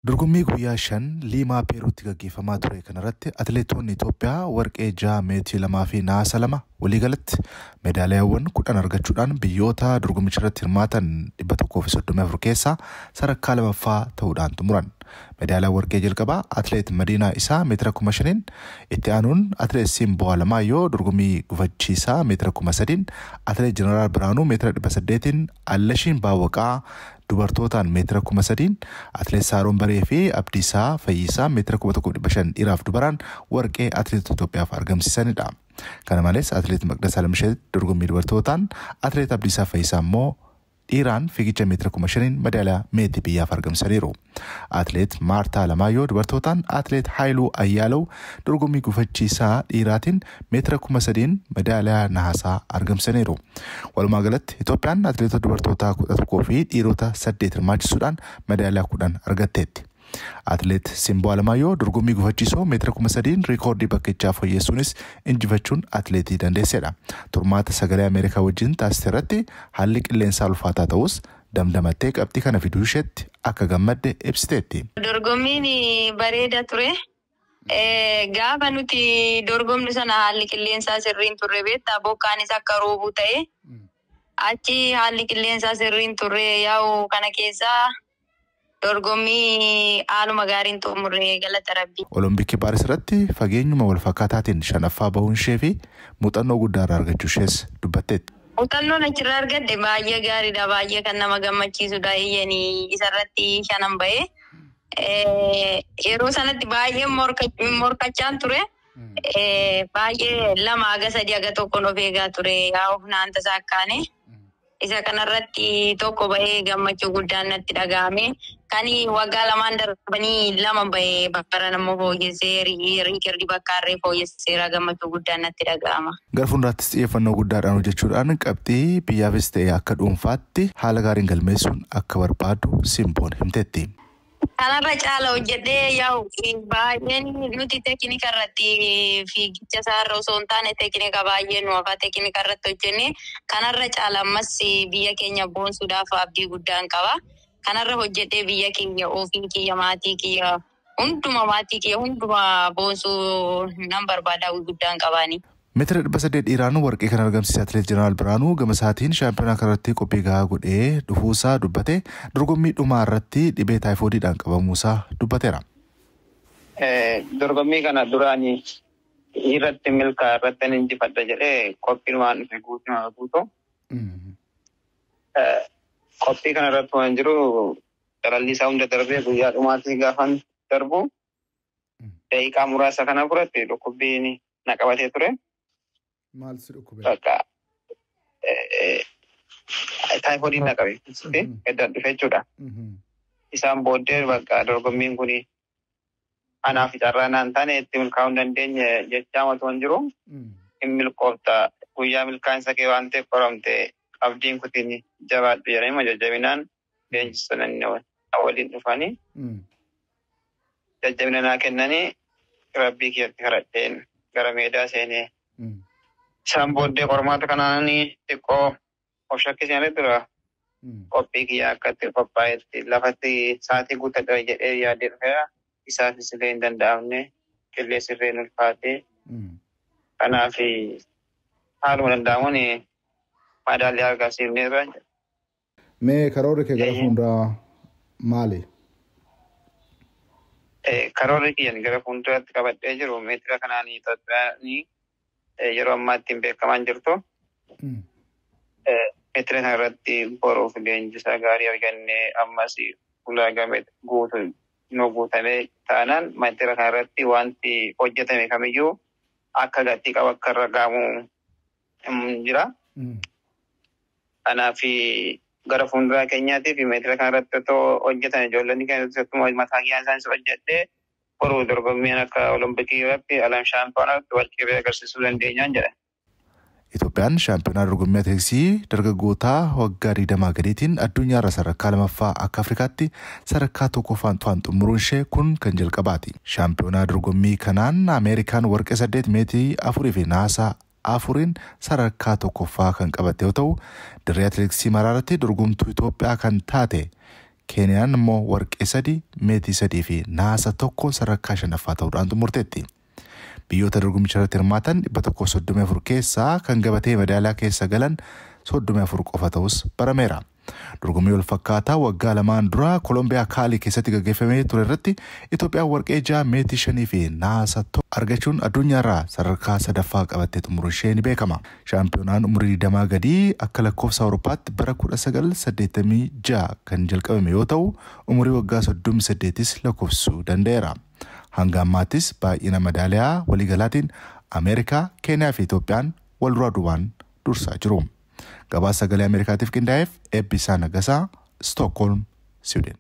Dorgommii guyyaa 5 Liimaa Peeruutti gaggeeffamaa ture kanarratti atileetonni Itoophiyaa warqee 6, meetii 2 fi naasa 2, waliigalatti meedaaliyaawwan 10 argachuudhaan biyyoota dorgommicha irratti hirmaatan 134 keessaa sadarkaa lamaffaa ta'uudhaan xumuran. Meedaaliyaa warqee jalqabaa atileet Madiinaa Isaa meetira 5,000n, itti aanuun atileet Simboo Alamaayyoo dorgommii gufachiisaa meetira 3,000n, atileet Jeneraal Biraanuu meetira 800n, Allashiin Baawwaqaa dubartootaan meetira 3,000n, atileet Saaroon Baree fi Abdiisaa Fayyisaa meetira 1,500 dhiiraaf dubaraan warqee atileetota Itoophiyaaf argamsiisanidha. Kana malees atileet Maqdas Alamsheet dorgommii dubartootaan, atileet Abdiisaa Fayyisaa immoo dhiiraan fiigicha meetira 5,000n medaaliyaa meetii biyyaaf argamsaniiru. Atileet Maartaa Alamaayyoo dubartootaan, atileet Haayiluu Ayyaalaw dorgommii gufachiisaa dhiiraatiin meetira 3,000n medaaliyaa nahaasaa argamsaniiru. Walumaa galatti Itoophiyaan atileetota dubartootaa 11 fi dhiirota 8 hirmaachisuudhaan medaaliyaa 10 argatteetti. Atileet Simboo Alamaayyoo dorgommii gufachiisoo meetira 3,000n riikoordii bakkichaa fooyyessuunis injifachuun atileetii dandeessedha. Turmaata Sagalee Ameerikaa wajjin taasise irratti haalli qilleensaa ulfaataa ta'us damdamattee qabxii kana fiduu isheetti akka gammadde ibsiteetti. Dorgommiin bareeda ture. Gaafa nuti dorgomnu sana haalli qilleensaa sirriin turre beektaa, bokkaanis akka roobuu ta'e. Achi haalli qilleensaa sirriin turre, yaa'u kana keessaa dorgommii haaluma gaariin xumurre, galata Rabbii. Olompikii Paaris irratti fageenyuma wal fakkaataatiin shanaffaa bahuun ishee fi muuxannoo guddaa irraa argachuu ishees dubbatteetti. Muuxannoon achirraa argadhe baay'ee gaariidha. Baay'ee kan nama gammachiisudha. Iyyanii isarratti shanan bahee. Yeroo sanatti baay'ee morkachaan ture. Baay'ee lama haga sadii haga tokkoon of eegaa ture. Yaa of naan tasaa akkaane. Isa kanarratti tokko bahee gammachuu guddaan natti dhaga'ame. Kan waggaa lamaan darbanii lama bahee baran immoo fooyyessee, riikardii bakka harree fooyyesseera, gammachuu guddaan natti dhaga'ama. Gara fuulduraattis xiyyeeffannoo guddaadhaan hojjechuudhaan qabxii biyyaafis ta'e akka dhuunfaatti haala gaariin galmeessuun akka barbaadu Simboon himteetti. Kanarra caala hojjedhee, yaa'u baay'een nuti tekinika irratti, fiigicha isaarra osoo hin taane tekinika baay'ee nu hafaa, tekinika irratti hojjenne kanarra caala ammas biyya keenya boonsuudhaaf abdii guddaan qaba. Kanarra hojjedhee biyya keenya, ofii kiyya, maatii kiyya hunduma, maatii kiyya hunduma boonsuu nan barbaada, hawwii guddaan qabaani. Meetira 800 dhiiraan warqee kan argamsiise atileet Jeneraal Biraanuu gama isaatiin shaampiyoonaa kanarratti qophii gahaa godhee dhufuusaa dubbate, dorgommii dhumaa irratti dhibee taayifoodiidhaan qabamuusaa dubbateera. Dorgommii kana duraan irratti milkaa irratti injifadha jedhee qophiin dhufe guutuu guutuu. Qophii kana irratti waan jiru calalli isaa hunda darbee guyyaa dhumaatii gaafan darbu daqiiqaa muraasa kana fudhatte dhukkubbiin na qabatee ture. Maal si dhukkube? Bakka taayifoodiin na qabe eddaan dhufe jechuudha. Isaan booddee bakka dorgommiin kun anaaf carraa naan taane, itti milkaa'uu hin dandeenye jechaa otoo hin jiru. Hin milkoofta, guyyaa milkaa'insa kee waan ta'eef qoramte, abdiin kutiin, jabaadhu jedhanii jajjabinaan leenjisanii waliin dhufanii jajjabina naa kennanii Rabbii kiyyatti kadhadheen gara meedaa seenee. Isaan booddee qormaata kanaan xiqqoo of shakkisanii tura. Qophii kiyya akka itti qophaa'etti lafatti sa'aatii guuttadha jedhee yaadee dhufeera. Isaafis illee hin danda'amne, qilleensi illee ulfaatee. Kanaaf haaluma danda'amuun madaallii argamsiifneerra. Mee karoorri kee gara fuulduraa maali? Karoorri kiyyan gara fuulduraatti qabadhee jiru meetira kanaan Itoophiyaan yeroo ammaa ittiin beekamaa jirtu. Meetira kana irratti boruuf leenjisaa gaarii argannee ammas ulaagaa guutu nu guutamee taanaan meetira kana irratti wanti hojjetame kamiyyuu akka gatii qabu akka irra ga'amu jira. Kanaaf gara fuulduraa keenyaatiif meetira kana irratti otoo hojjetan ijoollonni keenya mataa kiyyaan isaanis hojjedhee boruu dorgommiin akka olompikii irratti alam shaampiyoonaa wal agarsiisuu dandeenyaan jedha. Itoophiyaan shaampiyoonaa dorgommii atileetiksii dargaggootaa waggaa 20 gadiitiin addunyaarra sadarkaa lamaffaa, akka Afrikaatti sadarkaa tokkoffaan xumuruun ishee kun kan jalqabaati. Shaampiyoonaa dorgommii kanaan Ameerikaan warqee 8, meetii 4 fi naasaa 4n sadarkaa tokkoffaa kan qabatte yoo ta'u, dirree atileetiksii maraarratti dorgomtuu Itoophiyaa kan taate Keeniyaan immoo warqee 3, meetii 3 fi naasa 1 sadarkaa shanaffaa ta'uudhaan xumurteetti. Biyyoota dorgommicha irratti hirmaatan 134 keessaa kan gabatee madaaliyaa keessa galan 34 qofa ta'us barameera. Dorgommii wal fakkaataa waggaa lamaan dura Koolombiyaa Kaalii keessatti gaggeeffamee ture irratti Itoophiyaan warqee 6, meetii 5 fi naasa 1 argachuun addunyaarraa sadarkaa sadaffaa qabattee xumuruu ishee ni beekama. Shaampiyoonaan umurii 20 gadii akka lakkoofsa Awurooppaatti bara 1986 kan jalqabame yoo ta'u umurii waggaa 38s lakkoofsisuu danda'eera. Hanga ammaattis baay'ina madaaliyaa waliigalaatiin Ameerikaa, Keeniyaa fi Itoophiyaan wal duraa duubaan dursaa jiru. Gabaasa Sagalee Ameerikaatiif qindaa'eef Eebbisaa Nagasaa, Stookholm, Siwiidin.